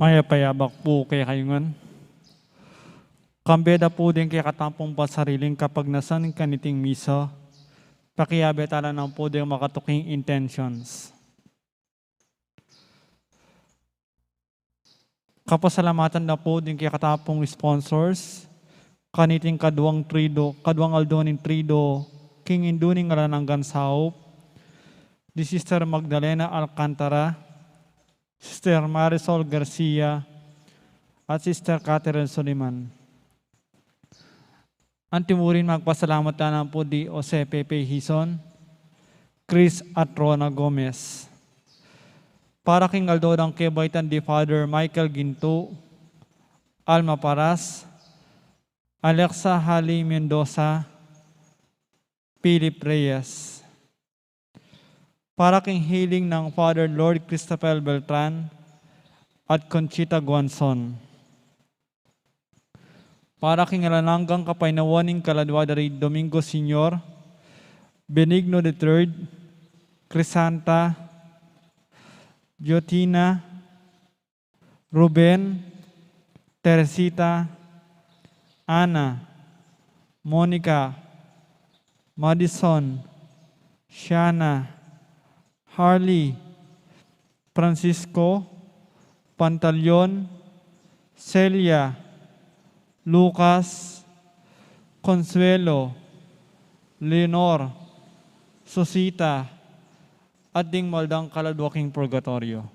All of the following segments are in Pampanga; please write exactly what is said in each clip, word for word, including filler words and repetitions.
Mayap a abak pu kekayu ngan. Kambe da pu ding kekatamu pung pasariling kapagnasan kaniting misa, pakiabe tala naman pu ding makatuking intentions. Kapasalamatan da pu ding kekatamu pung sponsors kaniting kaduang trido, kaduang aldo ning trido, king indu ning alang anggang saup, di Sister Magdalena Alcantara, Sister Marisol Garcia, at Sister Catherine Soliman. Antimurin magpasalamat tamu pu di Jose Pepe Hizon, Chris at Rona Gomez. Para king aldo dang kebaitan di Father Michael Ginto, Alma Paras, Alexa Hali Mendoza, Philip Reyes. Para king healing nang Father Lord Christopher Beltran at Conchita Guanzon. Para king alang anggang kapaynawan ning kaladua da ri Domingo Senior, Benigno the third, Crisanta, Giotina, Ruben, Teresita, Ana, Monica, Madison, Shana, Harley, Francisco, Pantaleon, Celia, Lucas, Consuelo, Leonor, Susita, at ding maldang kaladua king purgatoryo.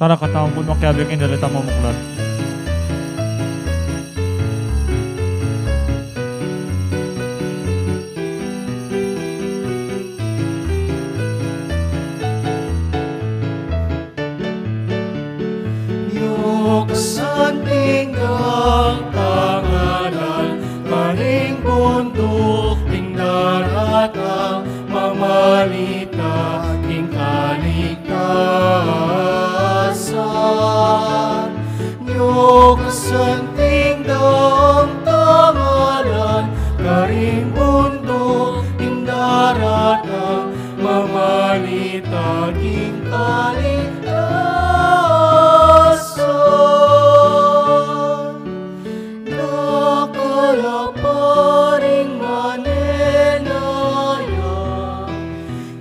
Tara, katamu pun makiabe king dalita mamuklat. Yu kasanting dang tangalan, karing bunduk ding daratang, mamalita king kaligtasan. Yu kasanting dang tangalan, karing bunduk ding daratang, mamalita king kaligtasan. Dakal a pa ring manenaya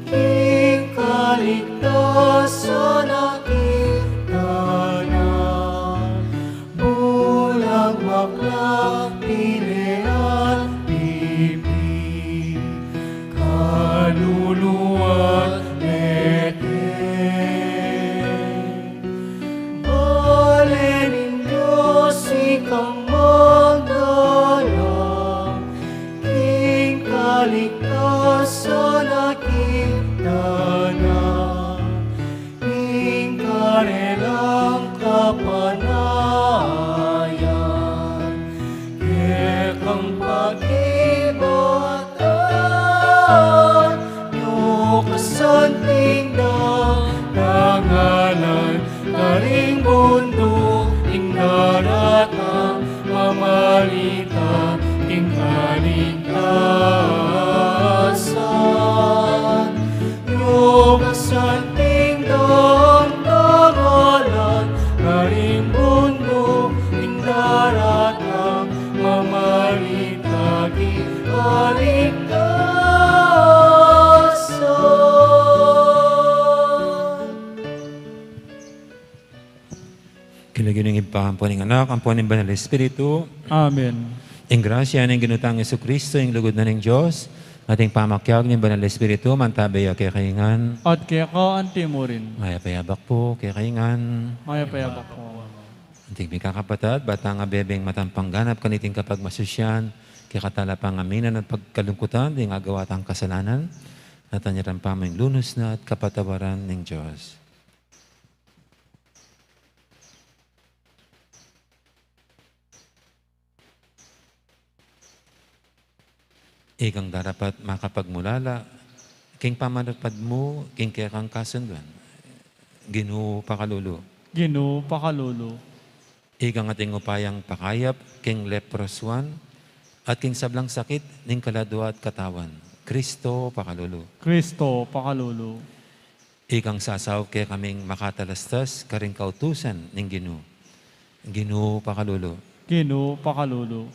king kaligtasan a kitang na. Bulang bakla, pile at pipi, kalulu at lete. Bale ning Dios ikang magdala, king kaligtasan a kitang na. Ing karelang kapanayan, kekang Balita king kaligtasan, Lukasan king damdalan, karing bunduk king daratang, mamalita king kaligtasan. King lagyu ning Ibpa, ampo ning Anak, ampo ning Banal Espiritu. Amen. Ing grasya ning Ginu tang Jesucristo, ing lugud na ning Dios, at ing pamakiag ning Banal Espiritu, mantabe ya kekayu ngan. At keka antimurin. Mayap a abak pu kekayu ngan. Mayap a abak pu. Anting mikakapatad, ba tang abebeng matampang ganap kaniting kapagmasusyan, kekatala pang aminan at pagkalungkutan ding agawa tang kasalanan, at anyaran pa mu ing lunus na at kapatawaran ning Dios. Ikang darapat makapagmulala king pamanatpad mu king kekang kasunduan. Ginu, pakalulu. Ginu, pakalulu. Ikang ating upayang pakayap king leproswan at king sablang sakit ning kaladua at katawan. Kristo, pakalulu. Kristo, pakalulu. Ikang sasaup kekaming makatalastas karing kautusan ning Ginu. Ginu, pakalulu. Ginu, pakalulu.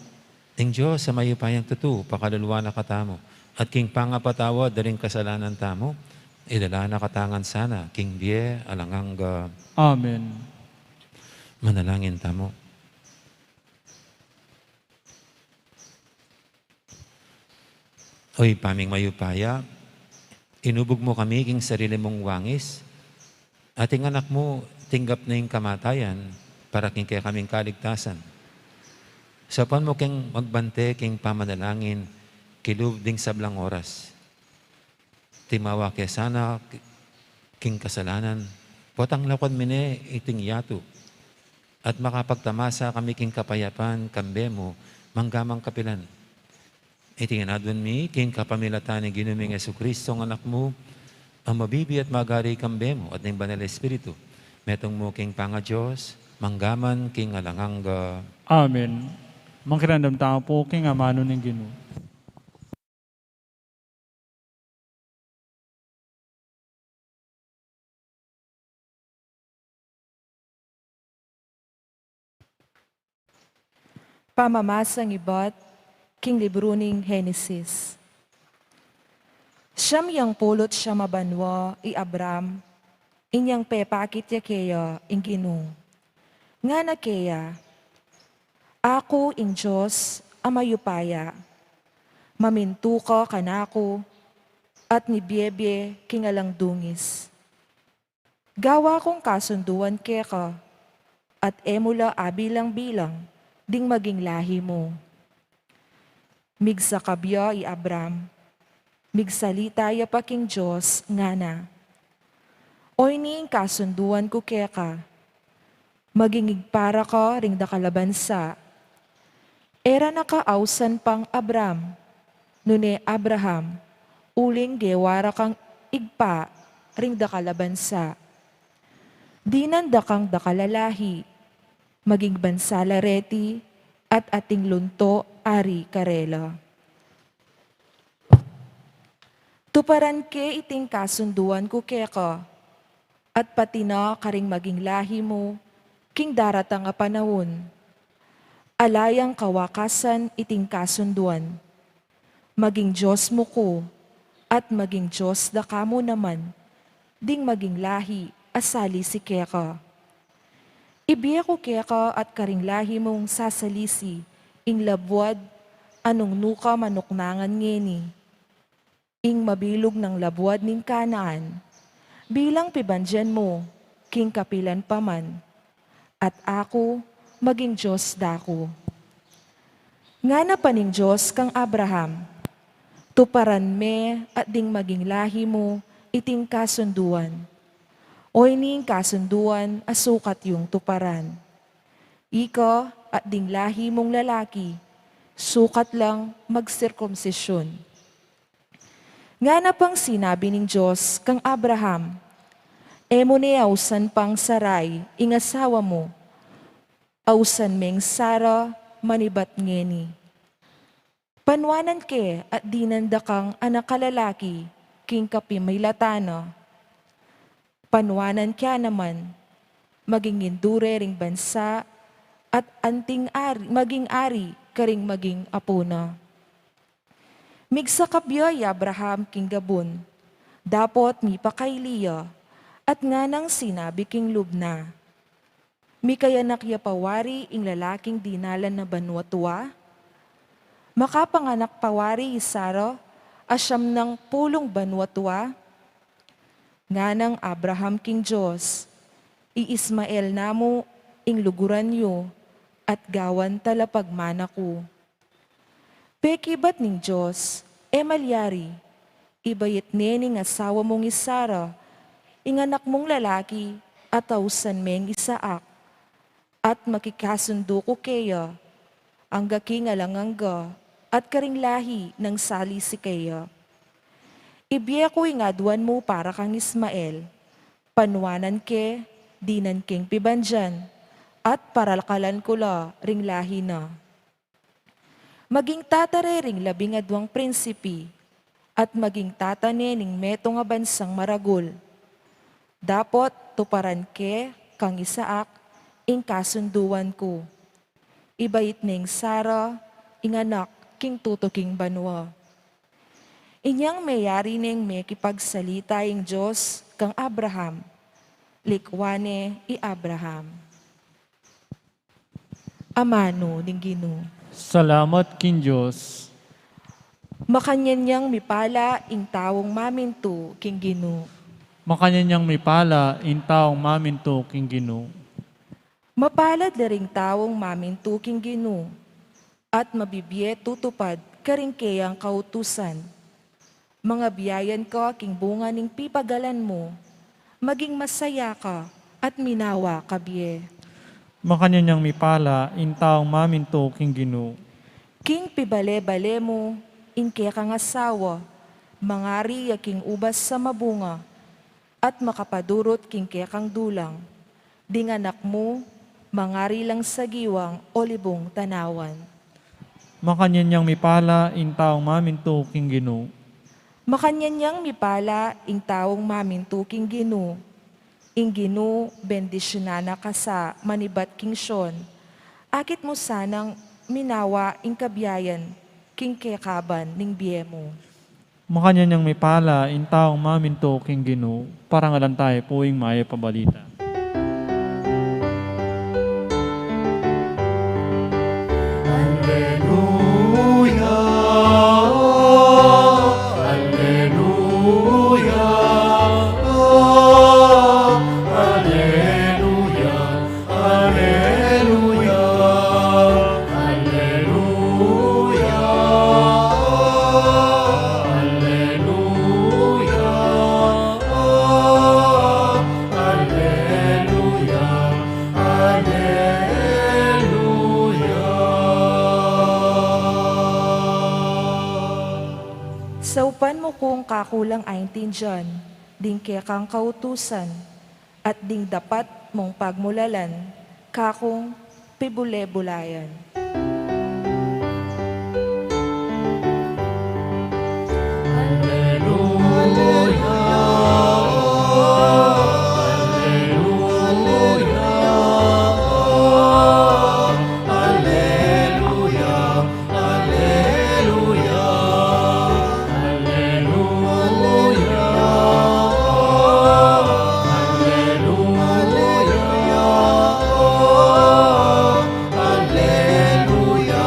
Ing Dios a mayupayang tutu, pakaluluan na katamu, at king pangapatawad da ring kasalanan tamu, idala na katamu ngan sana king bie alang angga. Amen. Manalangin tamu. O Ibpa ming mayupaya, inubug mu kami king sarili mung wangis, at ing Anak mu tinggap na ing kamatayan para king kekaming kaligtasan. Saupan mu keng magbante king pamanalangin kilub ding sablang oras. Timawa ke sana king kasalanan, potang lakuan mi ne iting yatu, at makapagtamasa kami king kapayapan kambe mu mangga mang kapilan. Iti ngan aduan mi king kapamilatan ning Ginu ming Jesucristo, ing Anak mu, a mabibie at magari kambe mu at ning Banal Espiritu, metung mu king pangaDios, mangga man king alang angga. Amen. Makiramdam tamu pu king amanu ning Ginu. Pamamasang ibat king libru ning Henesis. Siyam yang pulu't siyam a banua i Abram, inyang pepakit ya keya ing Ginu. Ngana keya, "Aku ing Dios a mayupaya, mamintu ka kanaku, at mibiebie king alang dungis. Gawa kung kasunduan keka, at e mu la abilang-bilang ding maging lahi mu." Migsakab ya i Abram, migsalita ya pa king Dios, ngana, "Oyni ing kasunduan ku keka, maging igpara ka ring dakal a bansa." E ra na ka ausan pang Abram, nune Abraham, uling gewa ra kang igpa ring dakal a bansa. Dinan da kang dakal a lahi, maging bansa la reti, at ating lunto ari karela. Tuparan ke iting kasunduan ku keka, at pati na karing maging lahi mu king daratang a panaun. Ala yang kawakasan iting kasunduan. Maging Dios mu ku, at maging Dios da ka mu naman ding maging lahi a salisi keka. Ibie ku keka at karing lahi mung sasalisi ing labuad a nung nuka manuknangan ngeni, ing mabilug nang labuad ning Canaan, bilang pibandian mu king kapilan pa man, at aku maging Dios da ku. Ngana pa ning Dios kang Abraham, "Tuparan me at ding maging lahi mu iting kasunduan. Oyni ing kasunduan a sukat yung tuparan. Ika at ding lahi mung lalaki, sukat lang magsirkumsisyun." Ngana pang sinabi ning Dios kang Abraham, "E mu ne ausan pang Sarai ing asawa mu. Ausan meng Sara manibat ngeni. Panuanan ke at dinan da kang anak a lalaki king kapimilatan na. Panuanan ke naman, maging indu re ring bansa at anting ari, maging ari karing maging apu na. Migsakab ya i Abraham king gabun, dapot mipakaili ya, at nganang sinabi king lub na, "Mikayanak ya pa wari ing lalaking dinalan na banua tua? Makapanganak pa wari i Sara a siam nang pulung banua tua?" Nganang Abraham king Dios, "I Ismael namu ing luguran yu at gawan talapagmana ku." Pekibat ning Dios, "E malyari, ibayit ne ning asawa mung i Sara ing anak mung lalaki at ausan meng Isaac, at makikasundu ku keya angga king alang angga at karing lahi nang sali si keya. Ibie ku ing aduan mu para kang Ismael, panuanan ke, dinan keng pibandian, at parakalan ku la ring lahi na." Maging tata re ring labing aduang prinsipi, at maging tata ne ning metung a bansang maragul. Dapot tuparan ke kang Isaac ing kasunduan ku. Ibayit neng Sara ing anak king tutuking banua. Inyang meyari neng mekipagsalita ing Dios kang Abraham, likwan ne i Abraham. Amanu ning Ginu. Salamat king Dios. Makanyan yang mipala ing taung mamintu king Ginu. Makanyan yang mipala ing taung mamintu king Ginu. Mapalad la ring taung mamintu king Ginu, at mabibie tutupad karing keyang kautusan. Mangabiayan ka king bunga ning pipagalan mu, maging masaya ka at minawa ka bie. Makanyan yang mipala ing taung mamintu king Ginu. King pibale-bale mu ing kekang asawa, mangari ya king ubas a mabunga, at makapadurut king kekang dulang. Ding anak mu, mangari lang sagiwang olibung tanawan. Makanyan yang mipala ing taung mamintu king Ginu. Makanyan yang mipala ing taung mamintu king Ginu. Ing Ginu bendisyunan na ka sa manibat king Sion. Akit mu sanang minawa ing kabiayan king kekaban ning bie mu. Makanyan yang mipala ing taung mamintu king Ginu. Parangalan tayu pu ing mayap a balita. Alleluia, alleluia, alleluia. Alleluia, alleluia, alleluia, alleluia, alleluia. Saupan mu kung kakulang aintindian ding kekang kautusan, at ding dapat mung pagmulalan, kakung pibule-bulayan. Alleluia, alleluia, alleluia. Alleluia, alleluia, alleluia, alleluia,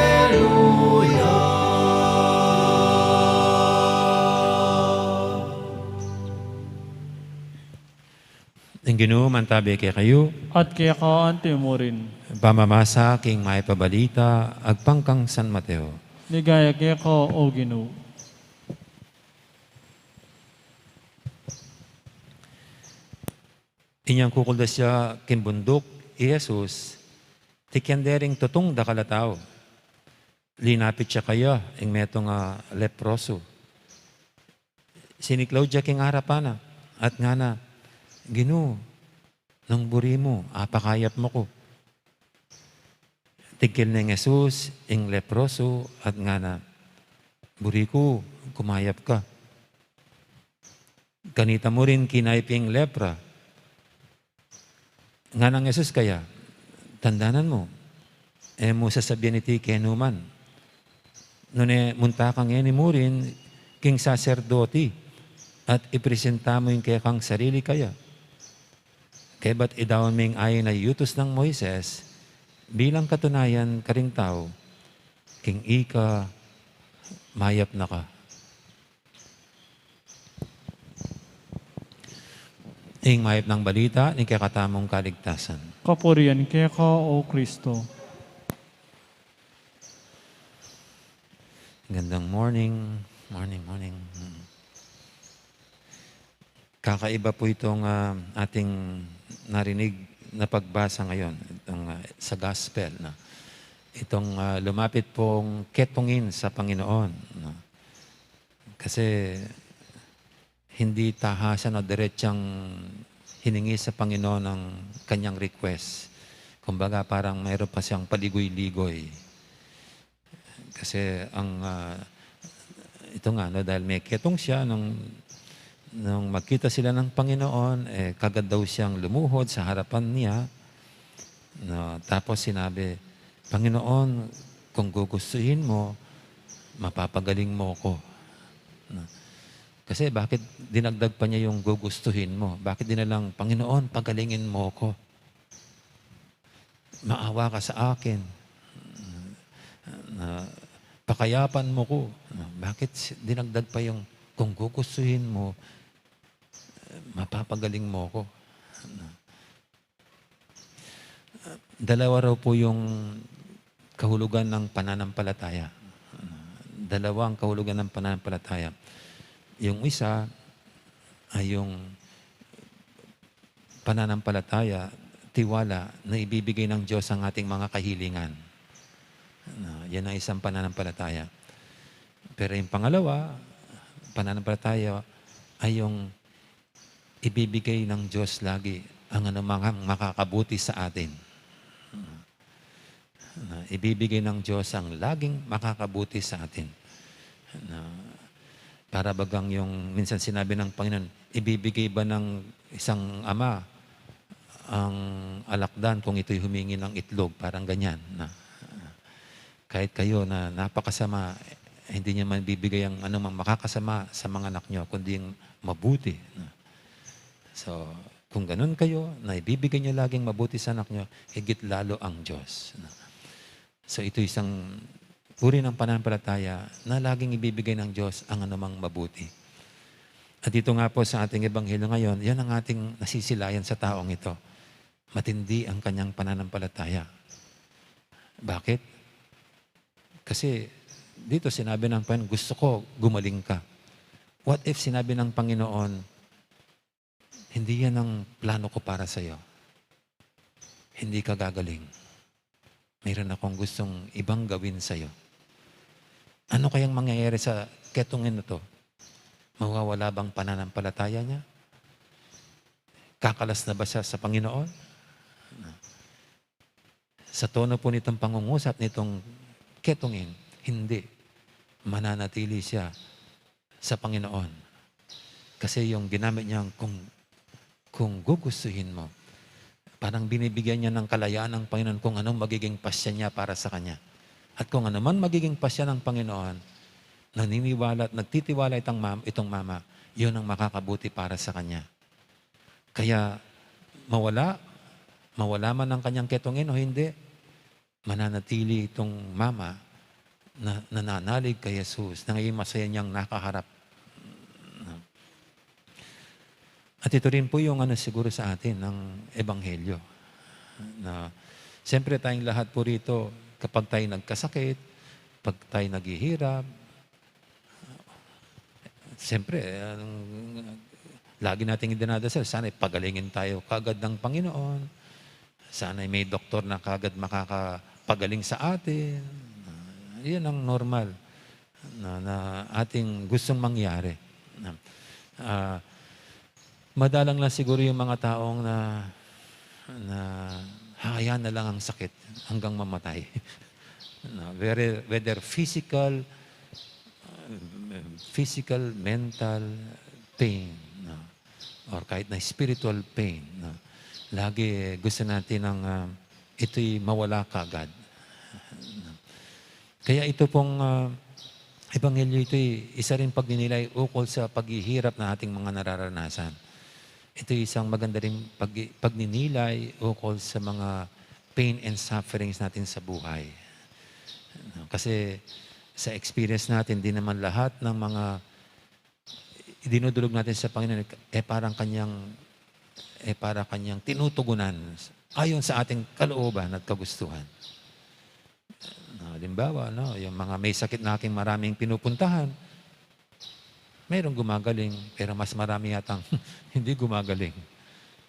alleluia. Ing Ginu mantabi kekayu. At keka antimurin. Pamamasa king mayap a balita agpang kang San Mateo. Ligaya keka, O Ginu. Inyang kukuldas ya king bunduk i Jesus, tikyan de ring tutung dakal a tau. Linapit ya kaya ing metung a leproso. Siniklaud ya king arapan na at ngana, "Ginu, nung buri mu, apakayap mu ku." Tingkil neng Jesus ing leproso at ngana, "Buri ku, kumayap ka." Kanita murin kinayap ya ing lepra. Nganang Jesus kaya, "Tandanan mu, e mu sasabian iti kenu man. Nune munta ka ngeni murin king saserdoti at ipresenta mu ing kekang sarili kaya. Kaybat idaun me ing ain a yutus nang Moises bilang katunayan karing tau, king ika mayap na ka." Ing mayap nang balita ning kekatamung kaligtasan. Kapurian keka, O Kristo. Gandang morning. Morning, morning. Hmm. Kakaiba po itong, ah, ating narinig na pagbasa ngayon, itong, ah, sa gospel, no? Itong, ah, lumapit pong ketungin sa Panginoon, no? Kasi hindi tahasan o diretsang hiningi sa Panginoon ang kanyang request. Kumbaga, parang mayroon pa siyang paligoy-ligoy. Kasi ang, ah, ito nga, no, dahil meketung siya, nung, nung magkita sila ng Panginoon, eh, kagad daw siyang lumuhod sa harapan niya. No, tapos sinabi, "Panginoon, kung gugustuhin mo, mapapagaling mo ko." No? Kasi bakit dinagdag pa niya yung "gugustuhin mo"? Bakit di na lang, "Panginoon, pagalingin mo ko. Maawa ka sa akin. Na, pakayapan mo ko." No? Bakit si-, dinagdag pa yung, "Kung gugustuhin mo, mapapagaling mo ko." No? Dalawa raw po yung kahulugan ng pananampalataya. Dalawa ang kahulugan ng pananampalataya. Yung isa ay yung pananampalataya, tiwala na ibibigay ng Diyos ang ating mga kahilingan. Na, yan ang isang pananampalataya. Pero yung pangalawa, pananampalataya ay yung ibibigay ng Diyos lagi ang anumang makakabuti sa atin. Na ibibigay ng Diyos ang laging makakabuti sa atin. Na para bagang yung minsan sinabi ng Panginoon, ibibigay ba ng isang ama ang alakdan kung ito'y humingi ng itlog? Parang ganyan. Na kahit kayo na napakasama, hindi niya man bibigay ang anumang makakasama sa mga anak niyo, kundi yung mabuti, no? So, kung ganun kayo, na ibibigay niyo laging mabuti sa anak niyo, higit lalo ang Diyos, no? So, ito isang uri ng pananampalataya na laging ibibigay ng Diyos ang anumang mabuti. At dito nga po sa ating ebanghelyo ngayon, yan ang ating nasisilayan sa taong ito. Matindi ang kanyang pananampalataya. Bakit? Kasi dito sinabi ng Panginoon, "Gusto ko gumaling ka." What if sinabi ng Panginoon, "Hindi yan ang plano ko para sa'yo. Hindi ka gagaling. Mayroon akong gustong ibang gawin sa'yo." Ano kayang mangyayari sa ketungin na to? Mawawala bang pananampalataya niya? Kakalas na ba siya sa Panginoon? Sa tono po nitong pangungusap nitong ketungin, hindi. Mananatili siya sa Panginoon. Kasi yung ginamit niyang kung, "kung gugustuhin mo," parang binibigyan niya ng kalayaan ng Panginoon kung anong magiging pasya niya para sa kanya. At kung ano man magiging pasya ng Panginoon, naniniwala at nagtitiwala itong mam-, itong mama, yun ang makakabuti para sa kanya. Kaya mawala, mawala man ang kanyang ketungin o hindi, mananatili itong mama na nananalig kay Jesus, na ngayon masaya niyang nakaharap. At ito rin po yung ano siguro sa atin, ng ebanghelyo. Na, siyempre tayong lahat po rito, kapag tayo nagkasakit, pag tayo naghihirap, siyempre, ang lagi nating dinadasal, sana ipagalingin tayo kagad ng Panginoon. Sana may doktor na kagad makakapagaling sa atin. Ah, yun ang normal na, na ating gustong mangyari. Na, ah, madalang lang siguro yung mga taong na, na hayaan na lang ang sakit hanggang mamatay. No, whether, whether physical, uh, physical, mental pain, no, or kahit na spiritual pain, no, lagi gusto natin ang, ah, ito'y mawala kaagad. Kaya ito pong, ah, ebanghelyo, ito'y isa ring pagninilay ukol sa paghihirap na ating mga nararanasan. Ito'y isang maganda ring pag-, pagninilay ukol sa mga pain and sufferings natin sa buhay. Kasi sa experience natin, di naman lahat ng mga idinudulog natin sa Panginoon, eh, parang kanyang, eh, para kanyang tinutugunan ayon sa ating kalooban at kagustuhan. Ah, halimbawa, no, yung mga may sakit na aking maraming pinupuntahan, mayroong gumagaling, pero mas marami yatang hindi gumagaling.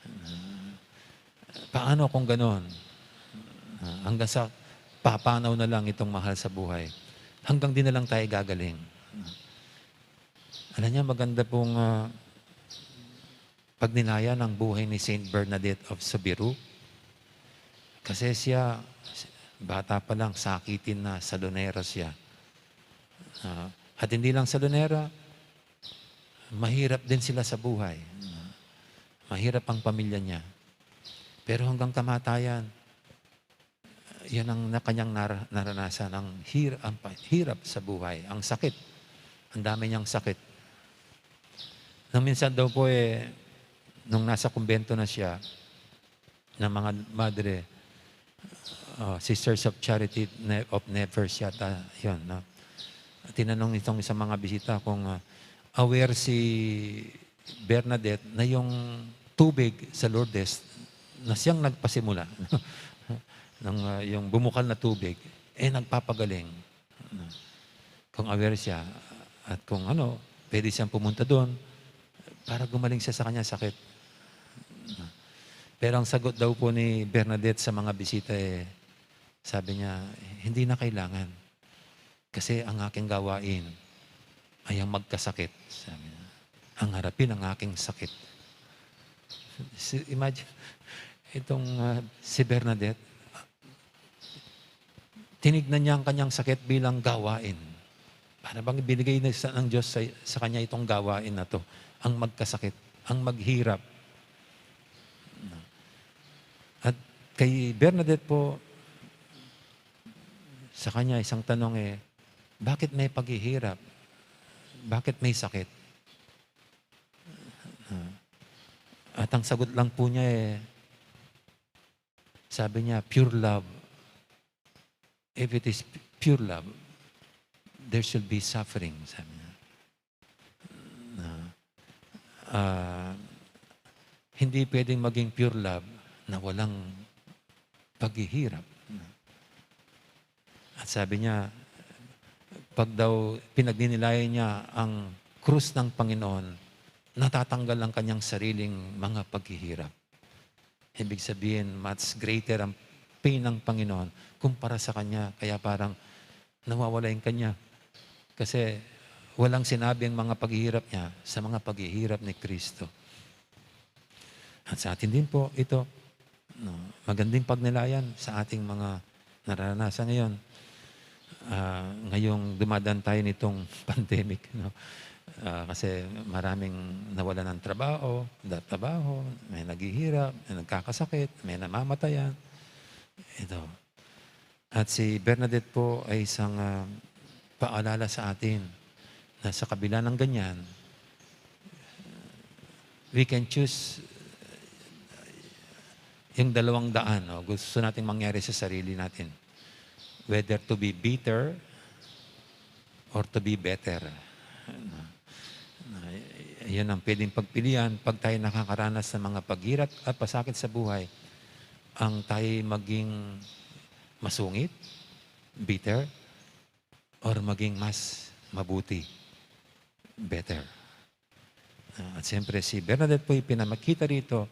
Ah, paano kung ganon? Ah, hanggang sa papanaw na lang itong mahal sa buhay. Hanggang di na lang tayo gagaling. Alam niya, maganda pong, ah, pagnilayan ang buhay ni Saint Bernadette of Subiru. Kasi siya, bata pa lang, sakitin na, salonera siya. Ah, at hindi lang salonera, mahirap din sila sa buhay. Ah, mahirap ang pamilya niya. Pero hanggang kamatayan, yan ang na-, kanyang nar-, naranasan, ang hir-, ang pa-, hirap sa buhay, ang sakit. Ang dami niyang sakit. Nung minsan daw po, eh, nung nasa kumbento na siya, ng mga madre, ah, Sisters of Charity ne-, of Nevers yata yun, no? Tinanong itong isang mga bisita kung, ah, aware si Bernadette na yung tubig sa Lourdes na siyang nagpasimula ng, ah, yung bumukal na tubig, eh, nagpapagaling. Kung aware siya at kung ano, pwede siyang pumunta doon para gumaling siya sa kanyang sakit. Pero ang sagot daw po ni Bernadette sa mga bisita, eh, sabi niya, "Hindi na kailangan. Kasi ang aking gawain ay ang magkasakit," sabi niya. "Ang harapin ang aking sakit." Si, imagine, itong, ah, si Bernadette, tinignan niya ang kanyang sakit bilang gawain. Para bang ibinigay na sa, ng Diyos sa, sa kanya itong gawain na 'to, ang magkasakit, ang maghirap. At kay Bernadette po, sa kanya, isang tanong, eh, "Bakit may paghihirap? Bakit may sakit?" At ang sagot lang po niya, eh, sabi niya, "Pure love. If it is pure love, there should be suffering," sabi niya. Na, ah, hindi pwedeng maging pure love na walang paghihirap. At sabi niya, pag daw pinagninilayan niya ang krus ng Panginoon, natatanggal ang kanyang sariling mga paghihirap. Ibig sabihin, much greater ang pain ng Panginoon kumpara sa kanya. Kaya parang nawawala yung kanya. Kasi walang sinabi ang mga paghihirap niya sa mga paghihirap ni Kristo. At sa atin din po ito, no, magandang pagnilayan sa ating mga nararanasan ngayon. Ah, ngayong dumadaan tayo nitong pandemic, no? Ah, kasi maraming nawalan ng trabaho, da-, trabaho, may naghihirap, may nagkakasakit, may namamatayan. Ito. At si Bernadette po ay isang, ah, paalala sa atin na sa kabila ng ganyan, we can choose yung dalawang daan, no? Gusto nating mangyari sa sarili natin. Whether to be bitter or to be better. Na, na, yun ang pwedeng pagpilian pag tayo nakakaranas ng mga paghirap at pasakit sa buhay. Ang tayo maging masungit, bitter, or maging mas mabuti, better. Ah, at siyempre, si Bernadette po ipinamikit rito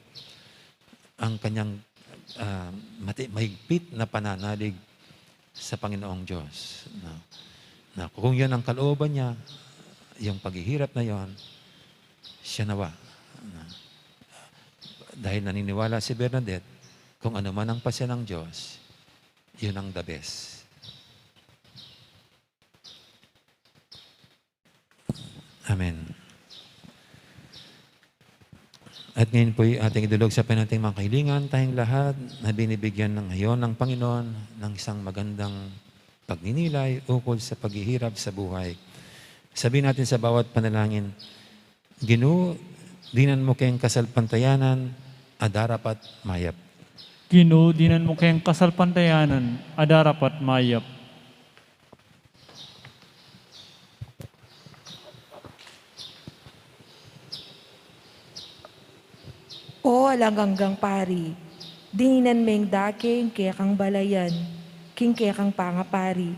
ang kanyang, ah, mati-, mahigpit na pananalig sa Panginoong Diyos, no? Na kung yun ang kalooban niya, yung paghihirap na yon, siya nawa. Na, dahil naniniwala si Bernadette, Kung ano man ang pasya ng Diyos, yun ang the best. Amen. At ngayon po'y ating idulog sa Panginoon ating mga kahilingan, tayong lahat na binibigyan ng ngayon ng Panginoon ng isang magandang pagninilay ukol sa paghihirap sa buhay. Sabihin natin sa bawat panalangin, Ginu, dinan mu keng kasalpantayanan a darapat mayap. Ginu, dinan mu keng kasalpantayanan a darapat mayap. O alang anggang pari, dininan meng dake ing kekang balayan, king kekang pangapari.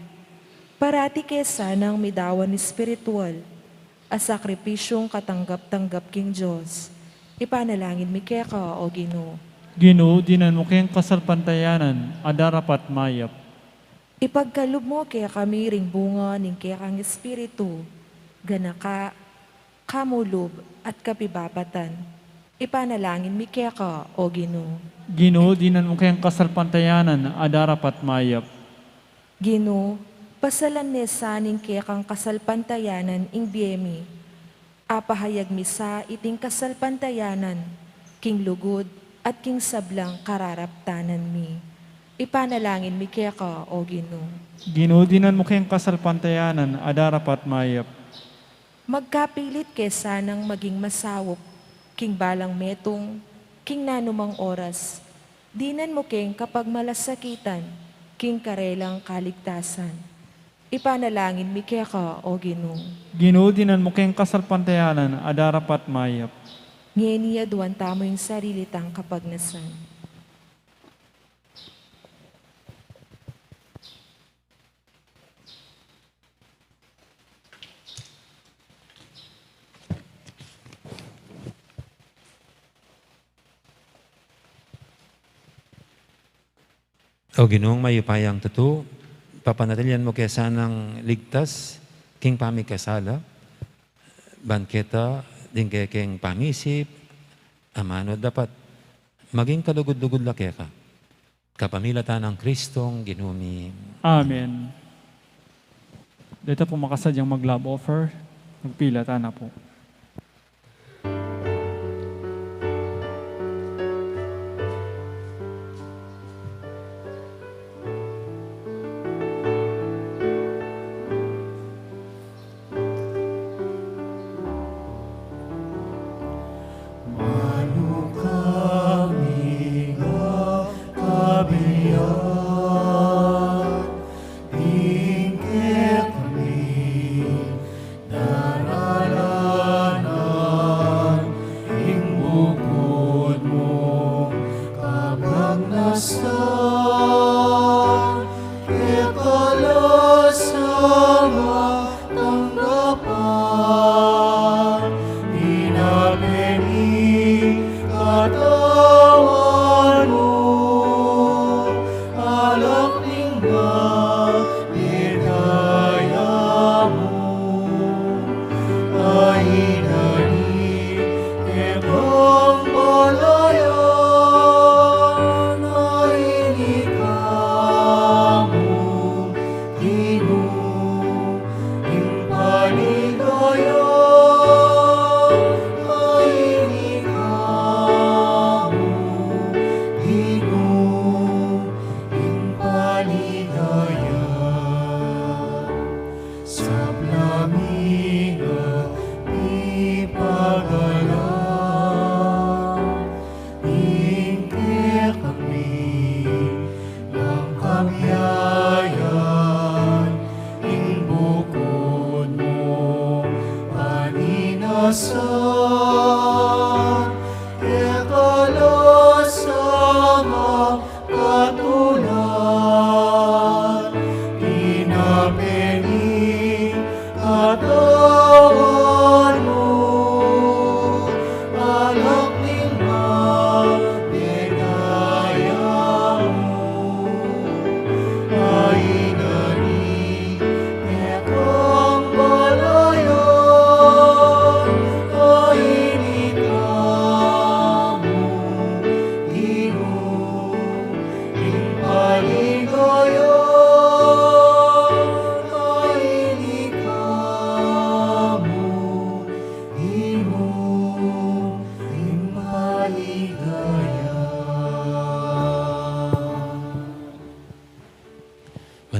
Parati ke sanang midawan espiritual, a sakripisyung katanggap-tanggap king Dios. Ipanalangin mi keka, O Ginu. Ginu, dinan mu keng kasalpantayanan a darapat mayap. Ipagkalub mu kekami ring bunga ning kekang Espiritu, ganaka, kamulub, at kapibabatan. Ipanalangin mi keka, O Ginu. Ginu, dinan mu keng kasalpantayanan a darapat mayap. Ginu, pasalan ne sa ning kekang kasalpantayanan ing bie mi. Apahayag mi sa iting kasalpantayanan king lugud at king sablang kararaptanan mi. Ipanalangin mi keka, O Ginu. Ginu, dinan mu keng kasalpantayanan a darapat mayap. Magkapilit ke sanang maging masaup king balang metung, king nanumang oras, dinan mu keng kapagmalasakitan king karelang kaligtasan. Ipanalangin mi keka, O Ginu. Ginu, dinan mu keng kasalpantayanan a darapat mayap. Ngeni aduan tamu ing sarili tang kapagnasan. O Ginung mayupayang tutu, papanatilian mu ke sanang ligtas king pamikasala, ban keta ding kekeng pangisip, amanu dapat maging kalugud-lugud la keka. Kapamilatan nang Kristong Ginu mi. Amen. Deta pu makasadyang mag-love offer, magpilatan na pu. Manu kami nga kabian, ing kekami daralanan, ing bukud mung kapagnasan, keka la sana tanggapan, dinape mi katawan mu, alak ning maligayan mu, kainani kekang balayan, kaini ka mu, Ginu.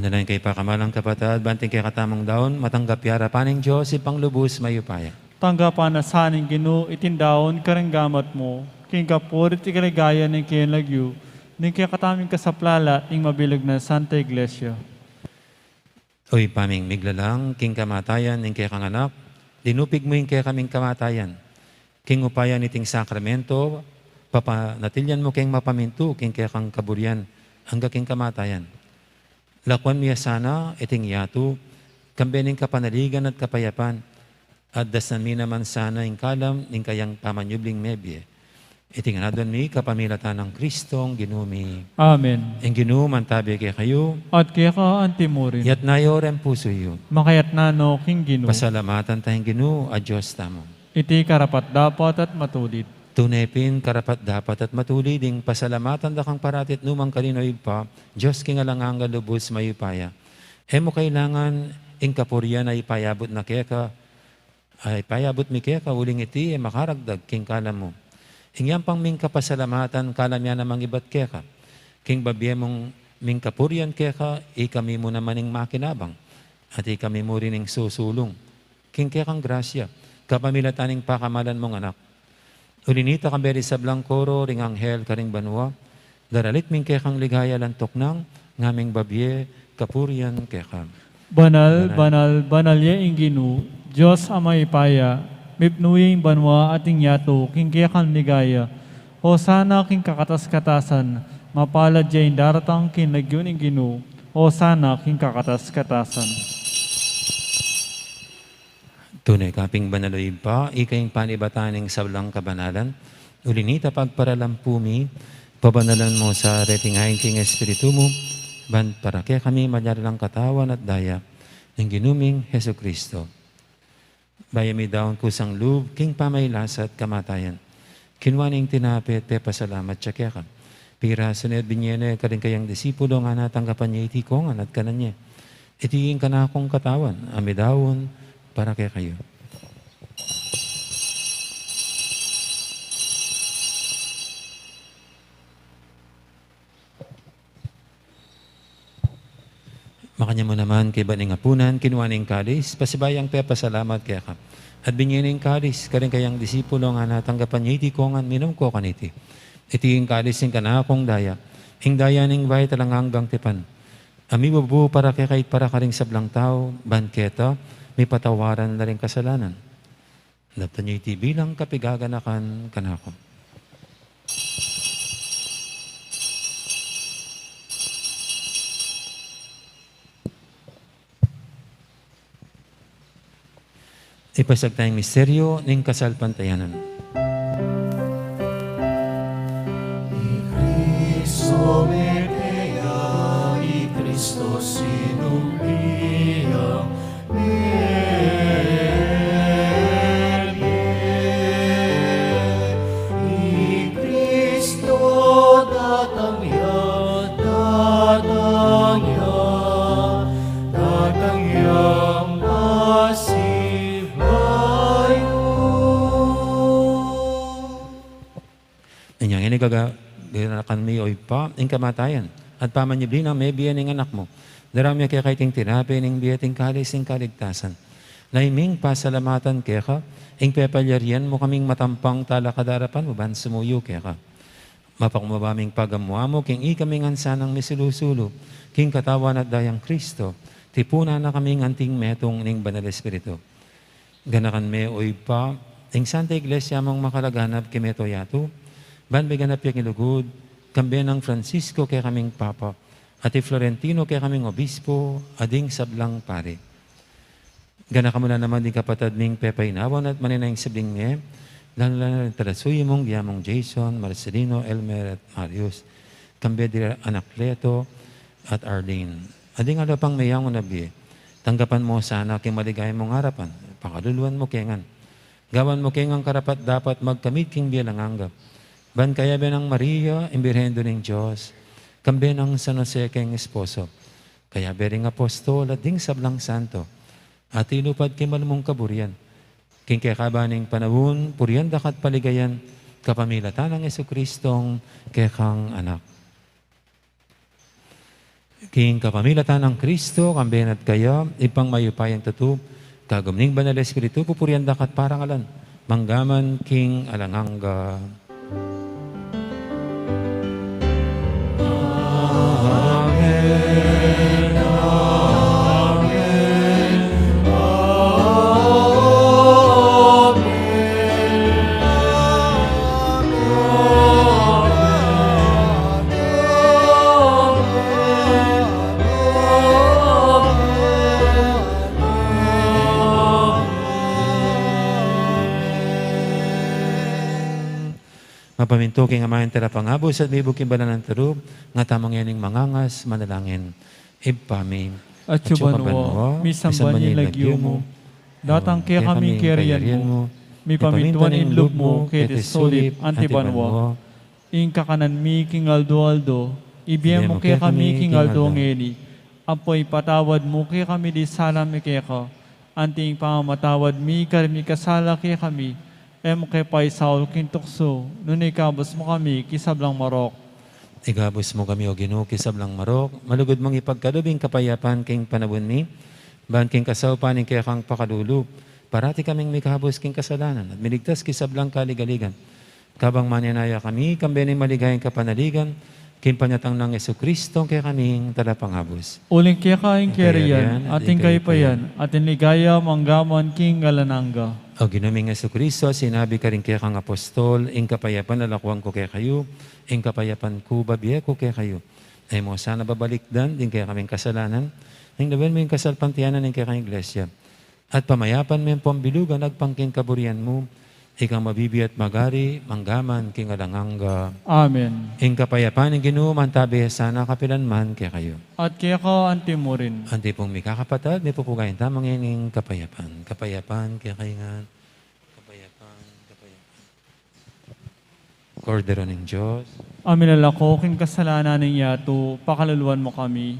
Manalangin kayu, pakamalan kung kapatad, ban iting kekatamung daun matanggap ya arapan ning Dios Ibpang lubus mayupaya. Tanggapan na sa ning Ginu iting daun karing gamat mu, king kapurian at king kaligayan ning kayang lagyu, ning kekatamung kasaplalan at ning mabilug nang Santa Iglesia. O Ibpa ming miglalang, king kamatayan ning kekang Anak, linupig mu ing kekaming kamatayan. King upaya niting sakramento, papanatilian mu keng mapamintu king kekang kaburian angga king kamatayan. Lakuan mu ya sana iting yatu, kambe ning kapanaligan at kapayapan, at dasnan mi naman sana ing kalam ning kayang pamanyubling mebie. Iti ngan aduan mi kapamilatan nang Kristong Ginu mi. Amen. Ing Ginu mantabe kekayu. At keka antimurin. Iyatas yu ring pusu yu. Makayatas no king Ginu. Pasalamatan taya ing Ginu a Dios tamu. Iti karapat-dapat at matulid. Tune pin karapat-dapat at matulid ing pasalamatan da kang parati at nukarin man, O Ibpa, Dios king alang angga, lubus mayupaya. E mu kailangan ing kapurian a ipayabut na keka, a ipayabut mi keka, uling iti e makaragdag king kalam mu. Ing yampang ming kapasalamatan, kalam ya namang ibat keka. King babie mung ming kapurian keka, ikami mu naman ing makinabang, at ikami mu rin ing susulung king kekang grasya, kapamilatan ning pakamalan mung Anak. Uli na nita, kambe ding sablang koro ring anghel karing banua, daralit mi ing kekang ligaya, lantuk nang ngaming babie kapurian keka. Banal, banal, banal ya ing Ginu, Dios a mayupaya, mipnu ya ing banua at ing yatu king kekang ligaya. Hosana king kakatas-katasan, mapalad ya ing daratang king lagyu ning Ginu, Hosana king kakatas-katasan. Tune ka pin banal, O Ibpa, ika ing panibatan ning sablang kabanalan. Uli na nita, pagparalampu mi, pabanalan mu sa reting ain king Espiritu mu, ban para kekami maging lang katawan at daya ning Ginu ming Jesucristo. Bayu mi daun kusang lub king pamagkasakit at kamatayan, kinua ne ing tinape at pepasalamat ya keka. Pirasu ne at binye ne karing kayang disipulo, ngana, tanggapan ye iti kongan at kanan ye. Iti ing kanakung katawan a midaun para kekayu. Makanyan mu naman kaybat ning apunan, kinua ne ing kalis, pasibayu yang pepasalamat keka, at binye ne ing kalis karing kayang disipulo, ngana, tanggapan ye iti kongan, minum ko kaniti. Iti ing kalis ning kanakung daya, ing daya ning bayu at alang anggang tipan, a mibubu para keka at para karing sablang tau, ban keta mipatawaran la ring kasalanan. Daptan ye iti bilang kapaganakan kanaku. Ipasiag taya ing misteryu ning kasalpantayanan. I Kristo mete ya, i Kristo sinumbi ya, mebie. I Kristo datang ya, datang ya, datang yang pasibayu. Inya ngeni, gaganakan mi, O Ibpa, ing kamatayan at pamanyubli nang mebie ning Anak mu. Daraun mi keka iting tinape ning bie at ing kalis ning kaligtasan. Lalu ming pasalamatan keka ing pepalyarian mu kaming matampang talakad king arapan mu ban sumuyu keka. Mapakumbaba ming pagamu-amu king ikami ngan sanang misulu-sulu king katawan at dayang Kristo, tipunan na kaming anting metung ning Banal Espiritu. Ganakan me, O Ibpa, ing Santa Iglesia mung makalaganap king mabilug a yatu, ban miganap ya king lugud, kambe nang Francisco kekaming Papa, at i Florentino kekaming Obispo, at ding sablang pari. Ganakan mu la naman ding kapatad ming pepainawan at manenaya king sablang mie, lalu na ring talasuyu mung Giyamung Jason, Marcelino, Elmer, at Marius, kambe dira Anacleto at Arlene. At ding aliwa pang meyangu na bie, tanggapan mu sana king maligaya mung arapan, pakaluluan mu ke ngan. Gawan mu ke ngan karapat-dapat magkamit king bie alang angga. Ban kayabe nang Maria, ing Birhen Indu ning Dios, kambe nang San Jose keng esposo, kayabe ring apostol at ding sablang santo, a tinupad king malugud mung kaburian, king kekaban ning panaun, purian da ka at paligayan, kapamilatan nang Jesucristong kekang Anak. King kapamilatan nang Kristo, kambe na at kaya, Ibpang mayupayang tutu, kagum ning Banal Espiritu, pupurian da ka at parangalan, mangga man king alang angga. Amen. Amen. Amen. Mapamintu king Ama ing Talapangabus at mibug king banal nang tutu, ngatamu ngening mangangas, manalangin. Ibpa mi, atsu ka banua, misamban ya ing lagyu mu, datang kekami ing kayarian mu, mipamintuan ing lub mu keti sulip anti banua. Ing kakanan mi king aldo-aldo, ibie mu kekami king aldo ngeni, ampo ipatawad mu kekami ding sala mi keka, anti ing pamamatawad mi karing mikasala kekami, e mu ke paisaul king tuksu, nune ikabus mu kami king sablang marok. Ikabus mu kami, O Ginu, king sablang marok, malugud mung ipagkalub ing kapayapan king panaun mi, ban king kasaupan ning kekang pakalulu, parati kaming mikabus king kasalanan, at miligtas king sablang kaligaligan. Kabang manenaya kami, kambe ning maligayang kapanaligan, king panyatang nang Jesucristo, kekaming Talapangabus. Uling keka ing kayarian, at ing kayupayan, at ing ligaya, mangga man king alang angga. O Ginu ming Jesucristo, sinabi karing kekang apostol, ing kapayapan lalakwan ku kekayu, ing kapayapan ku babie ku kekayu. E mu sana babalikdan ding kekaming kasalanan, nune lawen mu ing kasalpantayanan ning kekang Iglesia. At pamayapan me ampong bilugan agpang king kaburian mu, ikang mabibie at magari, mangga man king alang angga. Amen. Ing kapayapan ning Ginu, mantabe sana kapilan man kekayu. At keka anti murin. Anti pung mikakapatad, mipupugayan tamu ngening kapayapan. Kapayapan kekayu ngan. Kapayapan, kapayapan. Kordero ning Dios, a milalako king kasalanan ning yatu, pakaluluan mu kami.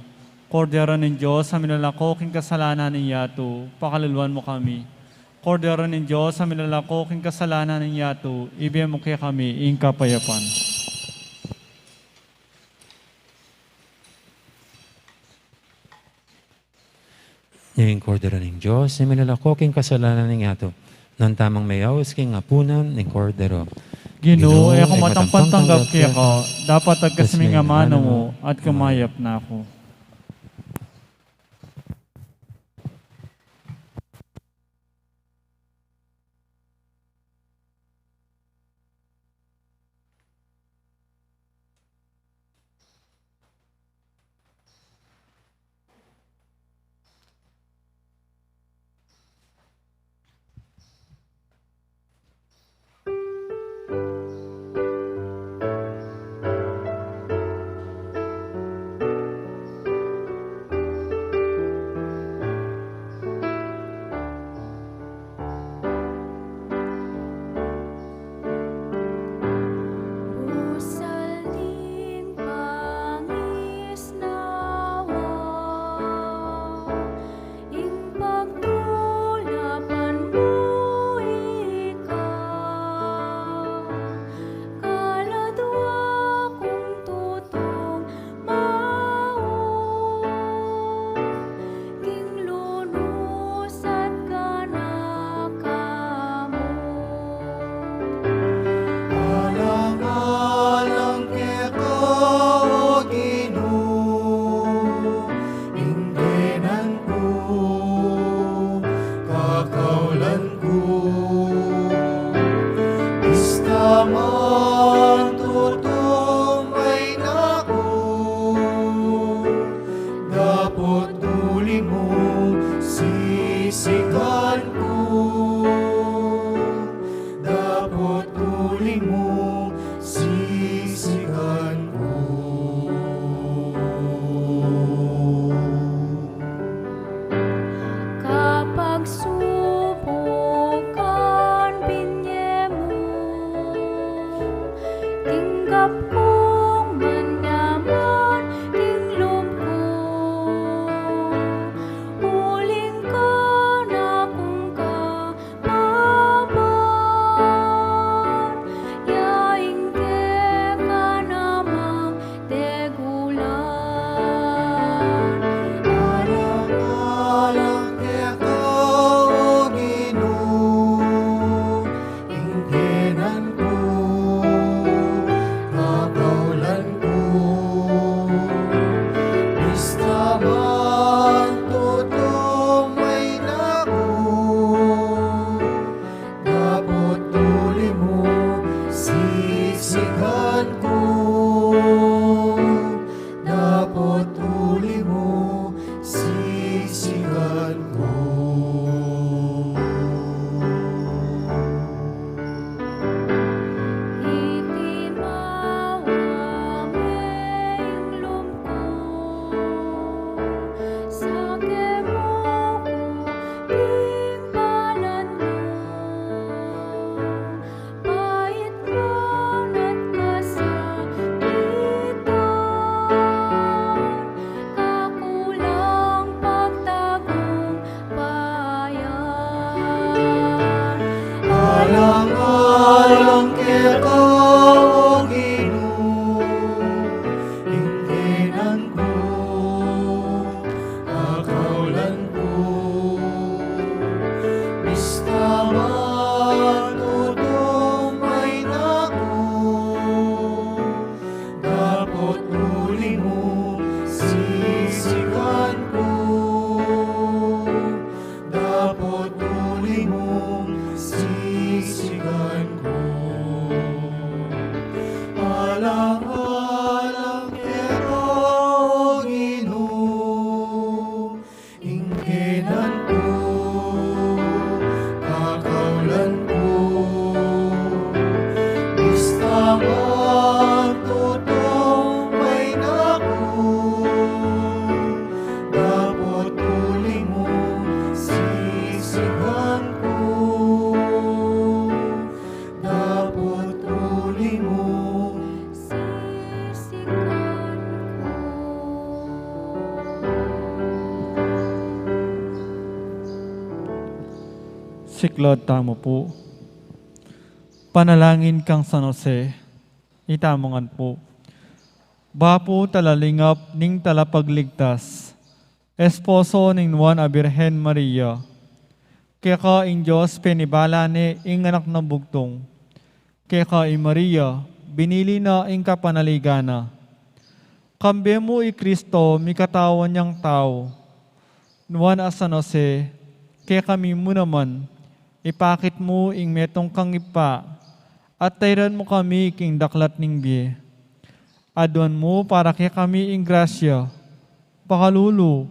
Kordero ning Dios, a milalako king kasalanan ning yatu, pakaluluan mu kami. Kordero ning Dios, a milalako king kasalanan ning yatu, ibie mu kekami ing kapayapan. Ing Kordero ning Dios, a milalako king kasalanan ning yatu. Nuan tamung meyaus king apunan ning Kordero. Ginu, e ku matampang tanggap keka, dapot agkas me ing amanu mu, at kumayap na ku. Siklaud tamu pu. Panalangin kang San Jose. Itamu ngan pu. Bapu talalingap ning talapagligtas, esposo ning Nuan a Birhen Maria. Keka ing Dios penibala ne ing anak nang bugtung. Keka i Maria binili na ing kapanaligan na. Kambe mu i Kristo mikatawan yang tau. Nuan a San Jose, kekami mu naman, ipakit mu ing metung kang Ibpa, at tairan mu kami king daklat ning bie. Aduan mu para kekami ing grasya, pakalulu,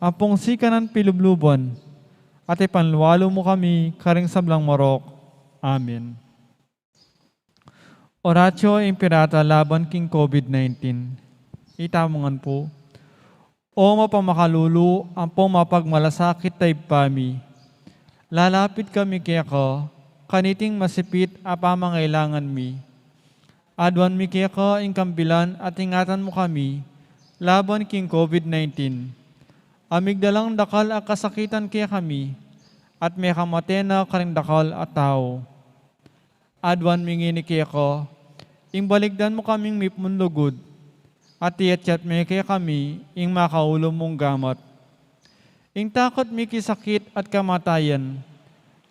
ampong sikanan pilubluban, at ipanlualu mu kami karing sablang marok. Amen. Oratio Imperata laban king COVID nineteen. Itamu ngan pu. O mapamakalulu ampong mapagmalasakit a Ibpa mi, lalapit kami keka kaniting masipit a pamangailangan mi. Aduan mi keka ing kambilan at ingatan mu kami laban king COVID nineteen. A migdalang dakal a kasakitan kekami at mekamate na karing dakal a tau. Aduan mi ngeni keka ing balikdan mu kaming mipnun lugud, at iyatyat me kekami ing makaulu mung gamat. Ing takut mi king sakit at kamatayan,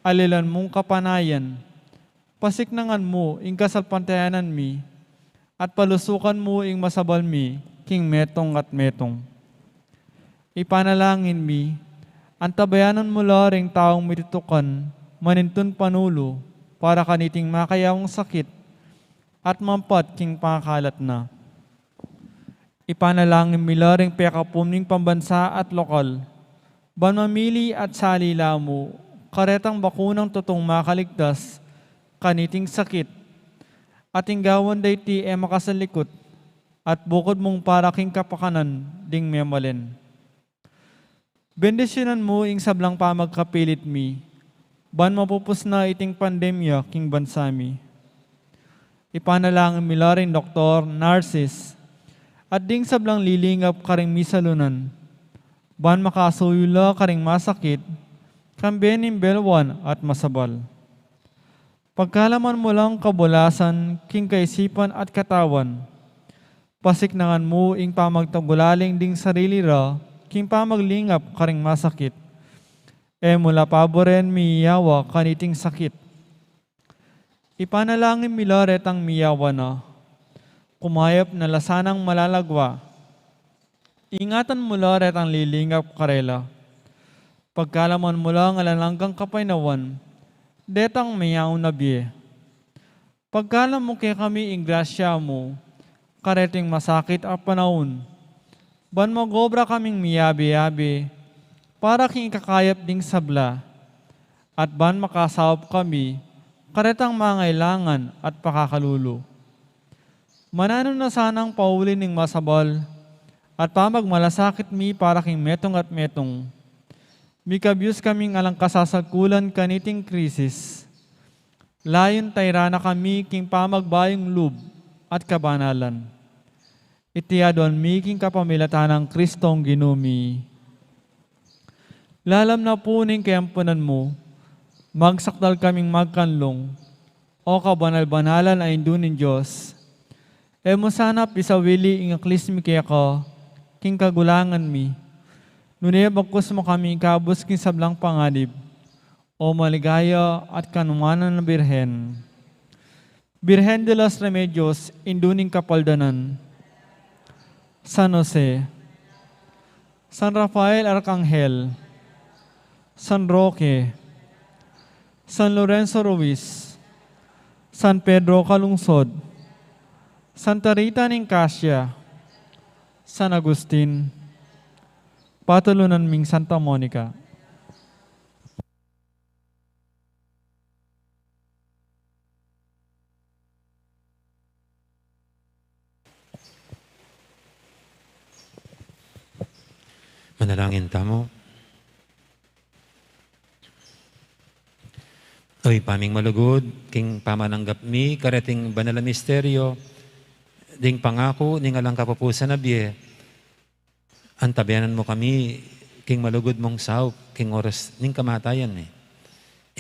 alilan mung kapanayan, pasiknangan mu ing kasalpantayanan mi, at palusukan mu ing masabal mi king metung at metung. Ipanalangin mi, antabayanan mu la ring taung mitutukan manintun panulu para kaniting makayawang sakit at mampat king pangakalat na. Ipanalangin mi la ring pekapung ning pambansa at lokal, ban mamili at sali la mu karetang bakunang tutung makaligtas kaniting sakit, at ing gawan da iti e makasalikut, at bukud mung para king kapakanan ding memalen. Bendisyunan mu ing sablang pamagkapilit mi, ban mapupus na iting pandemya king bansa mi. Ipanalangin mi la ring doktor, nurses, at ding sablang lilingap karing misalunan, ban makasuyu la karing masakit, kambe ning belwan at masabal. Pagkalaman mu lang kabulasan king kaisipan at katawan. Pasiknangan mu ing pamagtagulaling ding sarili ra king pamaglingap karing masakit. E mu la paburen miyawa kaniting sakit. Ipanalangin mi la retang miyawa na, kumayap na la sanang malalagwa. Ingatan mu la retang lilingap karela. Pagkalaman mu lang alang anggang kapaynawan detang mayaun a bie. Pagkalam mu kekami ing grasya mu kareting masakit a panaun, ban mag-obra kaming miyabe-yabe para king ikakayap ding sabla, at ban makasaup kami karetang mangailangan at pakakalulu. Mananu na sanang pauli ning masabal at pamagmalasakit mi para king metung at metung. Mikabus kaming alang kasasagkulan kaniting krisis. Layun tairan na kami king pamagbayung lub at kabanalan. Iti aduan mi king kapamilatan nang Kristong Ginu mi. Lalam na pu ning kayampunan mu, magsakdal kaming magkanlung, O kabanal-banalan a Indu ning Dios. E mu sana pisawili ing aklis mi keka king kagulangan mi, nune bagkus mu kami ikabus king sablang panganib, O maligaya at kanuanan a Birhen. Birhen de los Remedios, Indu ning Kapaldanan. San Jose, San Rafael Arkanghel, San Roque, San Lorenzo Ruiz, San Pedro Calungsod, Santa Rita ning Cascia, San Agustin, patulunan ming Santa Monica. Manalangin tamu. O Ibpa ming malugud, king pamananggap mi kareting banal a misteryo ding pangaku ning alang kapupusan a bie, antabayanan mu kami king malugud mung saup king oras ning kamatayan mi.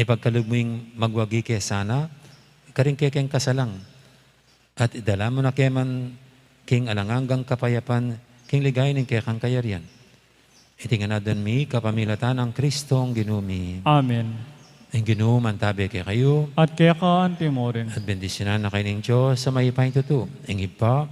Ipagkalub mu ing magwagi ke sana karing kekeng kasalang, at idala mu na ke man king alang anggang kapayapan king ligaya ning kekang kayarian. Iti ngan aduan mi kapamilatan nang Kristong Ginu mi. Amen. Ing Ginu mantabe kekayu. At keka antimurin. At bendisyunan na kayu ning Dios a mayupaya king tutu, ing Ibpa,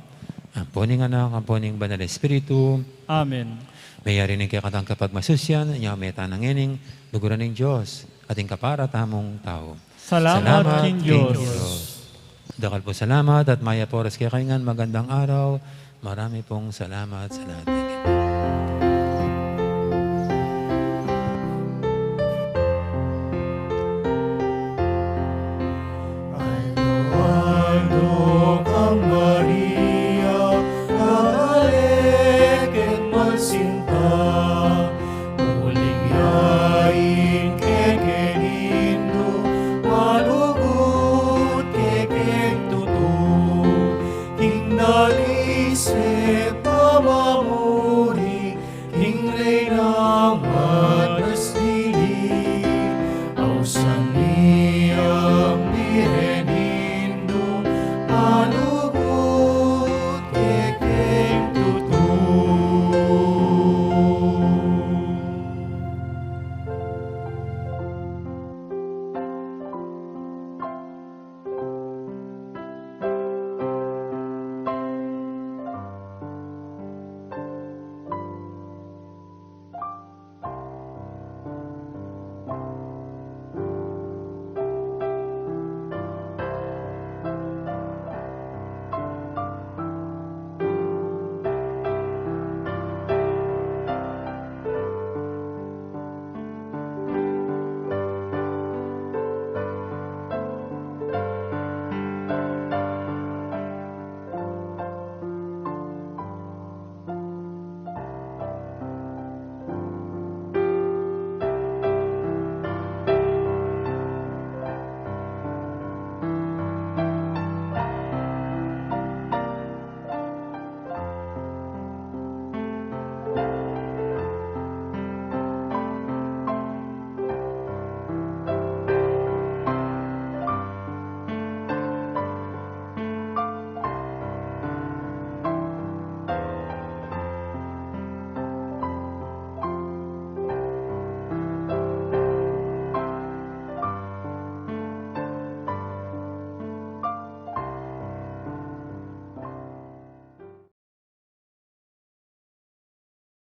ampo ning Anak, ampo ning Banal Espiritu. Amen. Mayari ning kekatang kapagmasusyan, inya meta na ngening luguran ning Dios, at ing kapara tamung tau. Salamat king Dios. Dakal pung salamat at mayap a oras kekayu ngan, magandang araw. Marami pong salamat sa lahat.